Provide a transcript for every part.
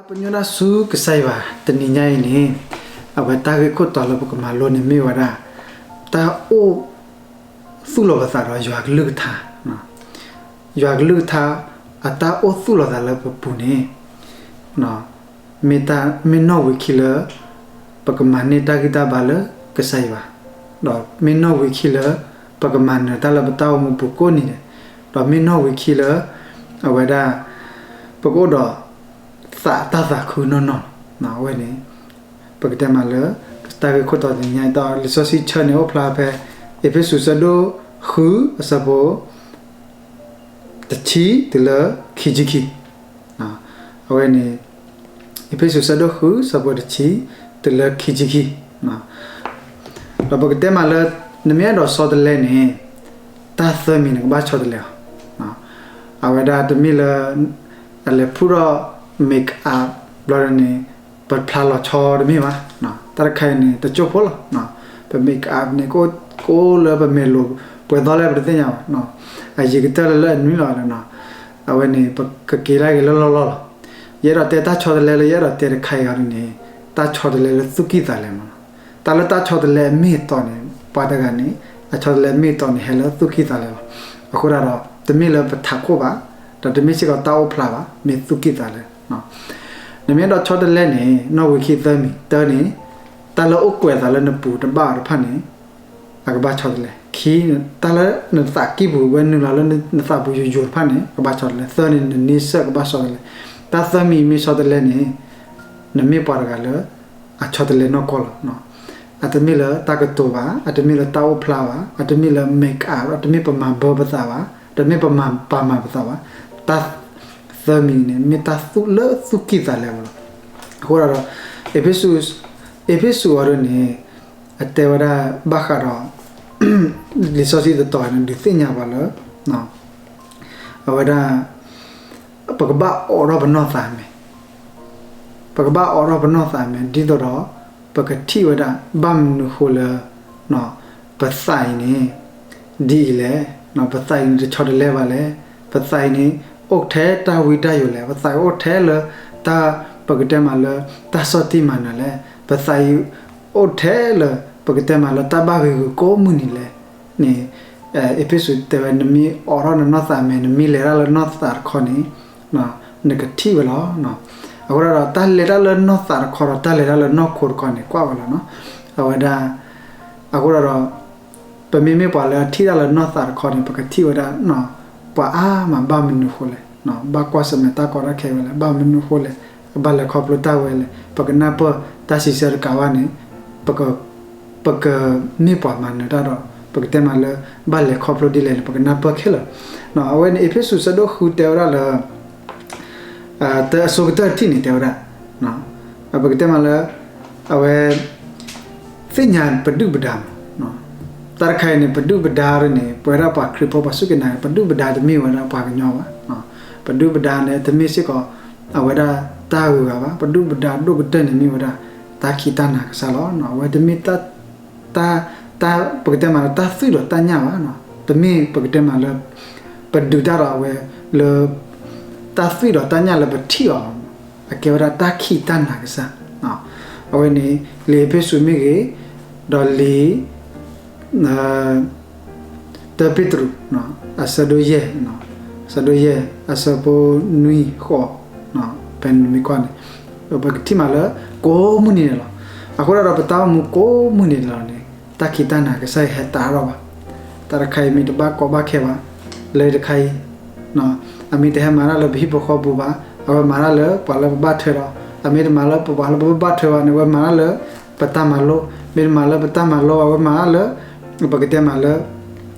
ပညိၣ်ဒၣ်ဆူကစၢ်ယွၤတနံၤညါအံၤန့ၣ်, အဝဲတၢ်ဂ့ၢ်ခိၣ်တီလၢပကမၤလိန့ၣ်မ့ၢ်ဝဲဒၣ် တၢ်အိၣ်သူၣ်လီၤပသးဒီးယွၤကလုၢ်ကထါ. ယွၤကလုၢ်ကထါ အတၢ်အိၣ်သူၣ်လီၤသးလၢပပူၤန့ၣ် မ့ၢ်တၢ် မ့ၢ်နီၣ်ဝံာ်ခံလၢ ပကမၤန့ၢ်တၢ်ဂံၢ်တၢ်ဘါလၢကစၢ်ယွၤ, ဒီးမ့ၢ်နီၣ်ဝံာ်ခံလၢ ပကမၤနၢၤတၢ်လၢပတၢ်အိၣ်မူပူၤကိးနံၤဒဲး, ဒီးမ့ၢ်နီၣ်ဝံာ်ခံလၢ အဝဲဒၣ် ပကအိၣ်ဒီး သးတၢ်သးခုနီၢ်နီၢ်လီၤ. အဝဲန့ၣ် ပကတဲမးလၢ တၢ်ဂ့ၢ်ခိၣ်တီတနံၤညါအံၤ လံာ်စီဆှံဆၢန့ၣ်အိၣ်ဖျါဖဲ အ့းဖ့းစူးဆၢဒိၣ်ဃု အဆၢဖိ တဆံတုၤလၢခံဆံခံ. အဝဲန့ၣ် အ့းဖ့းစူးဆၢဒိၣ်ဃု ဆၢဖိတဆံတုၤလၢခံဆံခံ. ဒီးပကတဲမးလၢ နမ့ၢ်အဲၣ်ဒိးဆီတလဲန့ၣ် တၢ်သၢမံၤနကဘၣ်ဆီတလဲအီၤ. အဝဲဒၣ်တမ့ၢ်လၢ အလဲၤဖုၣ်ထီၣ် make up ဘျီန့ၣ် ပဖျါလီၤဆီတမ့ၢ်ဘၣ်. တၢ်တခါအံၤန့ၣ် တကၠိၢ်ဖိလီၤ. ပ make up န့ၣ် ကအိၣ်လၢပမဲာ်လိၤ ပှဲၤသီလဲၣ်ပတသ့ၣ်ညါဘၣ်. အယံၤကတၢၢ်လၢလၢအနွံလီၤလီၤ. အဝဲန့ၣ် ပကက့ၤလၢဂ့ၤလၢလီၢ်လီၢ်လီၤ. ယအဲၣ်ဒိးတဲတၢ်ဆီတလဲလၢယအဲၣ်ဒိးတဲတခါအံၤအီၤဒ်န့ၣ် တၢ်ဆီတလဲလၢသူၣ်ကံၢ်သးလဲမးလီၤ. တၢ်လၢတၢ်ဆီတလဲအမ့ၢ်အတီန့ၣ် ပှၤတဂၤန့ၣ် အဆီတလဲအမ့ၢ်အတီန့ၣ် ဟဲလၢသူၣ်ကံၢ်သးလဲလီၤ. အဃိဒၣ်ဒီး တမ့ၢ်လၢပထးခိၣ်ဘၣ်, ဒီးတမ့ၢ်စ့ၢ်ကီးတၢ်အိၣ်ဖျါဘၣ်, မ့ၢ်သူၣ်ကံၢ်သးလဲ. နမ့ၢ်အဲၣ်ဒိးဆီတလဲန့ၣ် နီၣ်ဝံာ်ခံသၢမံၤ, တၢန့ၣ် တၢ်လၢအိၣ်ကွဲးအသးလၢနပူၤတဘၣ်အီၤတဖၣ်န့ၣ် အကဘၣ်ဆီတလဲ. ခံ, တၢ်လၢနသးကံၢ်ပူၤဝဲနုာ်လီၤလၢနသးပူၤယိာ်ယိာ်တဖၣ်န့ၣ် ကဘၣ်ဆီတလဲ. သၢန့ၣ် နန့ဆၢၣ်ကဘၣ်ဆီတလဲ. တၢ်သၢမံၤမ့ၢ်ဆီတလဲန့ၣ် နမ့ၢ်ပှၤတဂၤလၢ အဆီတလဲနီၢ်ကီၢ်လီၤ. အတမ့ၢ်လၢတၢ်ကတိၤဘၣ်, အတမ့ၢ်လၢတၢ်အိၣ်ဖျါဘၣ်, အတမ့ၢ်လၢ make up, အတမ့ၢ်ပမၤဘၢပသးဘၣ်, တမ့ၢ်ပမၤပာ်မၤပသးဘၣ်. တၢ်သၢမံၤန့ၣ် မ့ၢ်တၢ်သူၣ်လၢသူၣ်ကံၢ်သးလဲလီၤ. အဃိဒၣ်ဒီး အ့းဖ့းစူး, အ့းဖ့းစူးအီၤဒ်န့ၣ် အတဲဝဲဒၣ်ဘၣ်ဃးဒီး လံာ်စီဆှံတတီၤန့ၣ် ဒုးသ့ၣ်ညါပှၤလၢ အဝဲဒၣ် ပကဘၣ်အိးထီၣ်ပနီၢ်သးအမဲာ်, ပကဘၣ်အိးထီၣ်ပနီၢ်သးအမဲာ် ဒ်သိးဒီး ပကထံၣ်ဝဲဒၣ် ဘၣ်မနုၤဃိလၢ ပသးအံၤန့ၣ် ဒ်အံၤလဲၣ်, ပသးအံၤန့ၣ် တဆီတလဲဘၣ်လဲၣ်, ပသးအံၤန့ၣ် အိၣ်ထဲတၢ်ဝံတၢ်ယိးလဲၣ်, ပသးအံၤအိၣ်ထဲလၢ တၢ် ပကတဲမးလၢ တၢ်ဆီၣ်တံၢ်မၤနၢၤလဲၣ်, ပသးအံၤ အိၣ်ထဲလၢ ပကတဲမးလၢ တၢ်ဘၣ်ဂ့ၤဂုာ်ကိးမုၢ်နံၤလဲၣ်န့ၣ်, အ့းဖ့းစူးတဲဝဲ နမ့ၢ်အိးထီၣ်နနီၢ်သးမဲာ် နမ့ၢ်လဲၤတၢ်လၢနီၢ်သးတခီန့ၣ် နကထံၣ်ဝဲလီၤ. အဃိဒၣ်ဒီး တၢ်လဲၤတၢ်လၢနီၢ်သးတခီဒီး တၢ်လဲၤတၢ်လၢနီၢ်ခိတခီန့ၣ် ကွၢ်ဝဲလီၤ. အဝဲဒၣ် အဃိဒၣ်ဒီး ပမ့မ့ၢ်ပှၤလၢအထံၣ်တၢ်လၢနီၢ်သးတခီန့ၣ် ပကထံၣ်ဝဲဒၣ် ပှၤအါမး ဘၣ်မနုၤဃိလဲၣ်, ဘၣ်ကွၢ်ဆၢၣ်မဲာ်တၢ်ကီတၢ်ခဲဝဲလဲၣ်, ဘၣ်မနုၤဃိလဲၣ်, ကဘၣ်လဲၤခီဖျိတၢ်ဝဲလဲၣ်, ပကနၢ်ပၢၢ်တၢ်စံးဆၢတကးဘၣ်န့ၣ် ပက ပကမ့ၢ်ပှၤမၤနၢၤတၢ်ဒီး ပကတဲမးလၢ ဘၣ်လဲၤခီဖျိဒ်လဲၣ်န့ၣ် ပကနၢ်ပၢၢ်ခဲလၢာ်. အဝဲန့ၣ် အ့းဖ့းစူးဆၢဒိၣ်ဃုတဲဝဲဒၣ်လၢ တၢ်အဆိကတၢၢ်တထံၣ်န့ၣ်တဲဝဲဒၣ် ပကတဲမးလၢ အဝဲ သ့ၣ်ညါပဒုၣ်ပဒါမး, တၢ်တခါအံၤန့ၣ် ပဒုၣ်ပဒါန့ၣ် ပဝဲဒၣ်ပှၤခရံာ်ဖိပှၤစူၢ်က့ၤနာ်က့ၤ ပဒုၣ်ပဒါတမ့ၢ်ဝဲဒၣ်ပှၤကညီဘၣ်. ပဒုၣ်ပဒါန့ၣ် တမ့ၢ်စ့ၢ်ကီး အဝဲဒၣ်တၢ်ဂုၤဂၤဘၣ်. ပဒုၣ်ပဒါဒိၣ်ကတၢၢ်န့ၣ်မ့ၢ်ဝဲဒၣ် တၢ်ခံးတၢ်နၤကစၢ်လီၤ. အဝဲတမ့ၢ် တၢ် တၢ် ပကတဲမးလၢတၢ်သွံၣ်ဒီးတၢ်ညၣ်ဘၣ်. တမ့ၢ်ပကတဲမးလၢ ပဒုးတၢ်ဒီးအဝဲလၢ တၢ်သွံၣ်ဒီးတၢ်ညၣ်လၢပထံၣ်အီၤ, အကဲဝဲဒၣ်တၢ်ခံးတၢ်နၤကစၢ်. အဝဲန့ၣ် လံာ်အ့းဖ့းစူးမ့ၢ်ဂ့ၤ, ဒီးလံာ် တၢပ့းတရူး အဆၢဒိၣ်ယဲၢ်, အဆၢဒိၣ်ယဲၢ် အဆၢဖိနွံဃိး, ဖဲန့ၣ်မ့ၢ်ကွၢ်န့ၣ် ပကထံၣ်မးလၢ ကိးမုၢ်နံၤန့ၣ်လီၤ. အဃိဒၣ်ဒီးပတၢ်အိၣ်မူကိးမုၢ်နံၤန့ၣ်လီၤန့ၣ် တၢ်ခံးတၢ်နၤကစၢ်ယွၤဟဲတၢ်အါထီၣ်ဘၣ်. တၢ်တခါအံၤမ့ၢ်တဘၣ်ကီဘၣ်ခဲဘၣ် လၢတခါအံၤ အမ့ၢ်တဟဲမၤတၢ်လၢပဟံၣ်ဖိဃီပူၤဘၣ်, အဝဲမၤတၢ်လၢပှၤလၢပဘၣ်ထွဲဒီး အမ့ၢ်တမၤလၢပပှၤလၢပဘၣ်ထွဲဘၣ်န့ၣ် အဝဲမၤတၢ်လၢ ပတၢ်မၤလိ, မ့ၢ်တမၤလၢပတၢ်မၤလိ အဝဲမၤတၢ်လၢ ပကတဲမးလၢ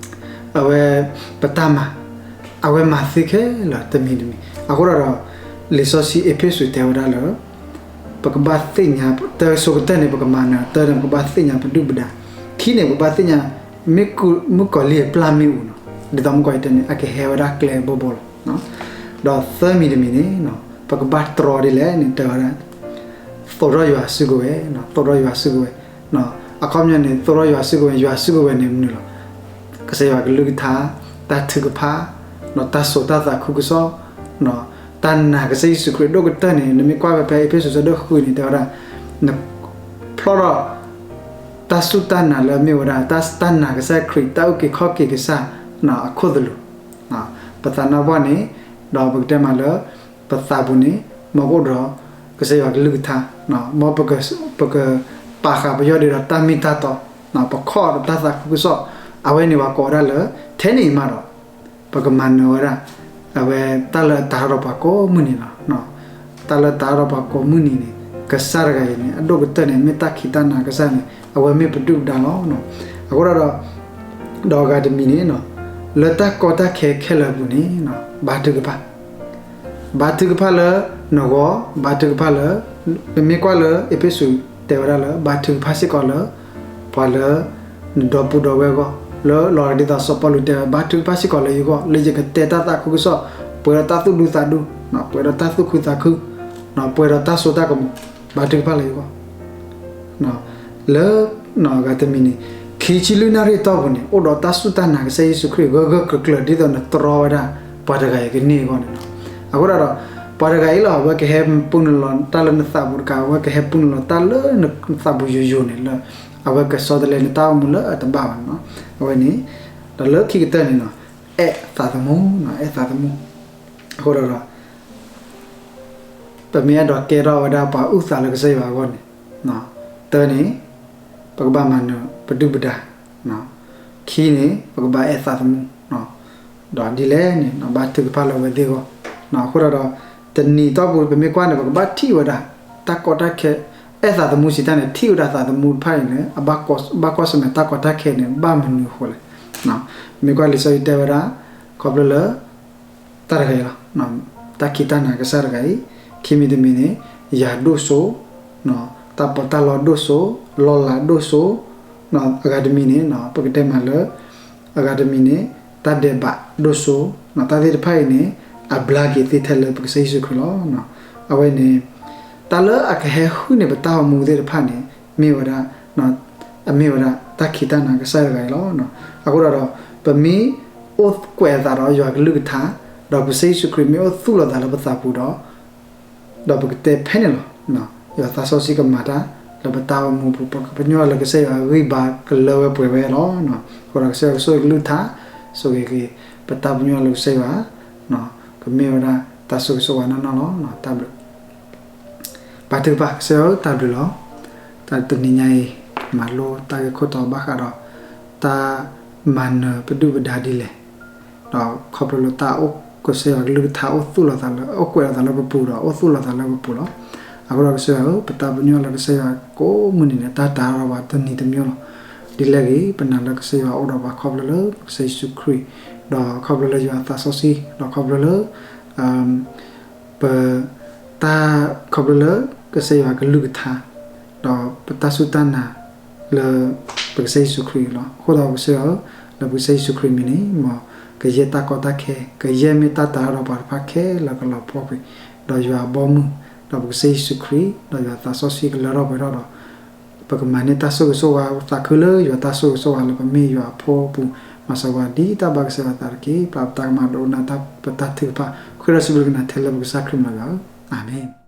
အဝဲ ပတၢ်မၤ အဝဲမၤသ့ခဲလၢာ်တမံၤတမံၤ. အဃိဒၣ်ဒီး လံာ်စီဆှံအ့းဖ့းစူးတဲဝဲဒၣ်လၢ ပကဘၣ်သ့ၣ်ညါ တၢ်ဆိကတၢၢ်န့ၣ် ပကမၤနၢၤ, တၢ်န့ၣ် ပကဘၣ်သ့ၣ်ညါပဒုၣ်ပဒါ, ခံန့ၣ် ပကဘၣ်သ့ၣ်ညါ မုၣ်ကီၤလံၢ်အပျၢ်မ့ၣ်အူနီၤ, ဒ်သိးမုၣ်ကီၤလံၢ်တဲန့ၣ် အကဟဲဝဲဒၣ်ကျဲဘိဘိလီၤ. ဒီးသၢမံၤတမံၤန့ၣ် ပကဘၣ်တြီဒ်လဲၣ်န့ၣ် တဲဝဲဒၣ် သိးထီၣ်ယွၤစုကဝဲၤ, သိးထီၣ်ယွၤစုကဝဲၤ. အခီပညီန့ၣ် သိးထီၣ်ယွၤစုကဝဲၤ, ယွၤစုကဝဲၤန့ၣ်မနုၤလီၤ. ကစၢ်ယွၤကလုၢ်ကထါ, တၢ်ထုကဖၣ်, တၢ်စိာ်တၢ်သးခုကစီၣ်, တၢ်နာ်ကစၢ်ယ့ၣ်ၡူးခရံာ်အဒိၣ်ကတၢၢ်န့ၣ် နမ့ၢ်ကွၢ်ဖဲ ဖဲအ့းဖ့းစူး အဆၢဒိၣ်ဃုန့ၣ် တဲဝဲဒၣ် နဖျီၣ်ထီၣ် တၢ်စူၢ်တၢ်နာ်လၢအမ့ၢ်ဝဲဒၣ် တၢ် တၢ်နာ်ကစၢ်ခရံာ် တၢ်အုၣ်က့ၤခီၣ်က့ၤကစၢ်အခိၣ်သလုး, ပသးနါပှၢ်န့ၣ်, ဒီးပကတဲမးလၢ ပသးပူၤန့ၣ် မ်ကအိၣ်ဒီးကစၢ်ယွၤကလုၢ်ကထါ, မ်ပက ပကပာ်ဃာ်ပယီၢ်ဒ့ဒီးတၢ်မ့ၢ်တၢ်တီ, ပခီၣ်ဒီးတၢ်သးခုကစီၣ်, အဝဲန့ၣ်ပှၤကိးဝဲဒၣ်လၢ ထဲန့ၣ်အံၤမးဒီး ပကမၤနၢၤဝဲဒၣ် အဝဲတၢ်လၢအတၤဟးထီၣ်ပှၤကိးမုၢ်နံၤလီၤ. တၢ်လၢတၤဟးထီၣ်ပှၤကိးမုၢ်နံၤန့ၣ် ကစၢ်တဂၤအံၤန့ၣ် အဒိၣ်ကတၢၢ်န့ၣ် မ့ၢ်တၢ်ခံးတၢ်နာ်ကစၢ်န့ၣ် အဝဲမ့ၢ်ပဒုၣ်ပဒါလီၤ. အဃိဒီး ဒီးအဂၤတမံၤန့ၣ် လၢတၢ်ကီတၢ်ခဲခဲလၢာ်အပူၤန့ၣ် ဘါထုကဖၣ် ဘါထုကဖၣ်လၢနဂီၢ်, ဘါထုကဖၣ်လၢ နမ့ၢ်ကွၢ်လၢအ့းဖ့းစူးတဲဝဲဒၣ်လၢ ဘါထုကဖၣ်စ့ၢ်ကီးလၢ ပှၤလၢ နဒီပုၢ်ဒီဝဲၢ်အဂီၢ်, လၢလီၤဒ်သိးစီၤပီလူးတဲဝဲ ဘါထုကဖၣ်စ့ၢ်ကီးလၢယဂီၢ် လၢယကတဲတၢ်သးခုကစီၣ်, ပှဲၤဒီးတၢ်သူၣ်ဒူသးဒူ, ပှဲၤဒီးတၢ်သူၣ်ခုသးခု, ပှဲၤဒီးတၢ်စိတၢ်ကမီၤ, ဘါထုကဖၣ်လၢယဂီၢ် လၢ အဂၤတမံၤန့ၣ် ခံဆံလွံၢ်နၣ်ရံၣ်အတီၢ်ပူၤန့ၣ် အိၣ်ဒီးတၢ်စူၢ်တၢ်နာ်ကစၢ်ယ့ၣ်ၡူးခရံာ် ဂၢၢ်ဂၢၢ်ကျၢၤကျၢၤ ဒ်သိးနတြီဝဲဒၣ် ပှၤတဂၤအံၤကန့ၢ်အဂီၢ်န့ၣ်လီၤ. အဃိဒီး ပှၤတဂၤအံၤလီၤ အဝဲကဟဲပူနုာ်လီၤတၢ်လၢနသးပူၤတကး အဝဲကဟဲပူနုာ်လီၤတၢ်လၢနသးပူၤယိာ်ယိာ်န့ၣ်လၢ အဝဲကဆီတလဲနတၢ်အိၣ်မူလၢအတဘၣ်ဘၣ်န့ၣ်လီၤ. အဝဲန့ၣ် ဒီးလၢခံကတၢၢ်န့ၣ်လီၤ အဲၣ်သးသမူ, အဲၣ်သးသမူ, အဃိဒီး ပမ့ၢ်အဲၣ်ဒိးကဲထီၣ်ဝဲဒၣ်ပှၤအုၣ်သးလၢကစၢ်ယွၤအဂီၢ်န့ၣ်, တၢန့ၣ် ပကဘၣ်မၤနၢၤပဒုၣ်ပဒါ, ခံန့ၣ် ပကဘၣ်အဲၣ်သးသမူ, ဒီးဒ်လဲၣ်န့ၣ် ဘါထုကဖၣ်လၢအဝဲသ့ၣ်အဂီၢ်, အဃိဒီး တနံၤအတီၢ်ပူၤ ပမ့ၢ်ကွၢ်န့ၣ် ပကဘၣ်ထံၣ်ဝဲဒၣ် တၢ်ကီတၢ်ခဲ, အဲၣ်သးသမူစံးတၢ်န့ၣ် ထံၣ်ဝဲဒၣ်သးသမူတဖၣ်အံၤန့ၣ် ဘၣ်ကွၢ်ဆၢၣ်မဲာ်တၢ်ကီတၢ်ခဲန့ၣ် ဘၣ်မနုၤအဃိလဲၣ်. မ့ၢ်ကွၢ်လံာ်စီဆှံတဲဝဲဒၣ် ခီဖျိလၢ တၢ်တဂၤအံၤလီၤ, တၢ်ခံးတၢ်နာ်ကစၢ်တဂၤအံၤ, ခံမံၤတမံၤန့ၣ် ယၤဒိၣ်စိ, တၢ်ပီးတၢ်လီဒိၣ်စိ, လီၢ်လၤဒိၣ်စိ, အဂၤတမံၤန့ၣ် ပကတဲမးလၢ အဂၤတမံၤန့ၣ် တၢ်ဒဲးဘးဒိၣ်စိ, တၢ်သ့ၣ်တဖၣ်အံၤန့ၣ် အဘျါက့ၤသ့ထဲလၢပကစၢ်ယ့ၣ်ၡူးခရံာ်လီၤ. အဝဲန့ၣ် တၢ်လၢအကဟဲဟုၣ်န့ၢ်ပတၢ်အိၣ်မူသ့ၣ်တဖၣ်န့ၣ် မ့ၢ်ဝဲဒၣ် အမ့ၢ်ဝဲဒၣ် တၢ်ခံးတၢ်နာ်ကစၢ်တဂၤအံၤလီၤ. အဃိဒီး ပမ့ၢ်အိၣ်ကွဲးအသးဒီးယွၤကလုၢ်ကထါ, ဒီးကစၢ်ယ့ၣ်ၡူးခရံာ်မ့ၢ်အိၣ်သူၣ်လီၤသးလၢပသးပူၤဒီး ဒီးပကတဲဖဲန့ၣ်လီၤ. ယွၤသးစီဆှံကမၤတၢ်လၢပတၢ်အိၣ်မူပူၤ, ပကပညိၣ်လၢကစၢ်ယွၤဂံၢ်ဘါကလၢဝဲပှဲၤဝဲလီၤ. အဃိဒီးကစၢ်ယွၤကဆိၣ်ဂ့ၤကလုၢ်ကထါ, ဆိၣ်ဂ့ၤက့ၤ ပတၢ်ပညိၣ်လၢကစၢ်ယွၤ, ကမ့ၢ်ဝဲဒၣ်တၢ်ဆိၣ်ဂ့ၤဆိၣ်ဝါနီၢ်နီၢ်လီၤ. တၢ်ဘျုး ဘါထုကဖၣ် ကစၢ်ယွၤဧၢ တၢ်ဘျုးလီၤ. တၢ်တနံၤညါအံၤ မၤလိတၢ်ဂ့ၢ်ခိၣ်တီဘၣ်ဃးဒီး တၢ်မၤနၢၤပဒုၣ်ပဒါဒ်လဲၣ်, ဒီးခီဖျိလၢတၢ်အိၣ် ကစၢ်ယွၤကလုၢ်ကထါအိၣ်သူၣ်လီၤသးလၢ အိၣ်ကွဲးလီၤသးလၢပပူၤဒီး အိၣ်သူၣ်လီၤသးလၢပပူၤလီၤ. အဃိဒီးကစၢ်ယွၤဧၢ ပတၢ်ပညိၣ်လၢကစၢ်ယွၤကိးမုၢ်နံၤန့ၣ် တၢ်တၤအီၤဒီးပှၤတနံၤတမံၤလီၤ. ဒ်လဲၣ်ဂ့ၤ ပနာ်လၢကစၢ်ယွၤအိၣ်ဒီးပှၤခီဖျိလၢ ကစၢ်ယ့ၣ်ၡူးခရံာ်, ဒီးခီဖျိလၢယွၤအသးစီဆှံ, ဒီးခီဖျိလၢ ပ တၢ်ခီဖျိလၢကစၢ်ယွၤကလုၢ်ကထါ, ဒီးပတၢ်စူၢ်တၢ်နာ်လၢ ပကစၢ်ယ့ၣ်ၡူးခရံာ်လီၤ. အဃိဒီးကစၢ်ယွၤဧၢ, လၢပကစၢ်ယ့ၣ်ၡူးခရံာ်မံၤန့ၣ် မ်ကယဲၢ်တၢ်ကီတၢ်ခဲ, ကယဲၢ်မ့ၢ်တၢ်တၤအီၤဒီးပှၤတဖၣ်ခဲလၢာ်ကလီၤပှီၢ်ကွံာ်, ဒီးယွၤအဘီအမုၢ်, ဒီးပကစၢ်ယ့ၣ်ၡူးခရံာ်, ဒီးယွၤသးစီဆှံကလၢထီၣ်ပှဲၤထီၣ်ဒီး ပကမၤန့ၢ်တၢ်ဆိၣ်ဂ့ၤဆိၣ်ဝါ သးခုလၢယွၤတၢ်ဆိၣ်ဂ့ၤဆိၣ်ဝါလၢပမ့ၢ်ယွၤအဖိအပူၤ, မၤစၢၤပှၤဒ်တၢ်ဘၣ်ကစၢ်ယွၤအသးတက့ၢ်. ပျၢ်ပတၢ်ကမၣ်ဒိကနၣ်တၢ်ပတၢ်ထုကဖၣ်, ဃ့ဒီးစံးဘျုးကနၤထဲလၢပကစၢ်ခရံာ်မံၤလီၤ. အၤမ့ၣ်.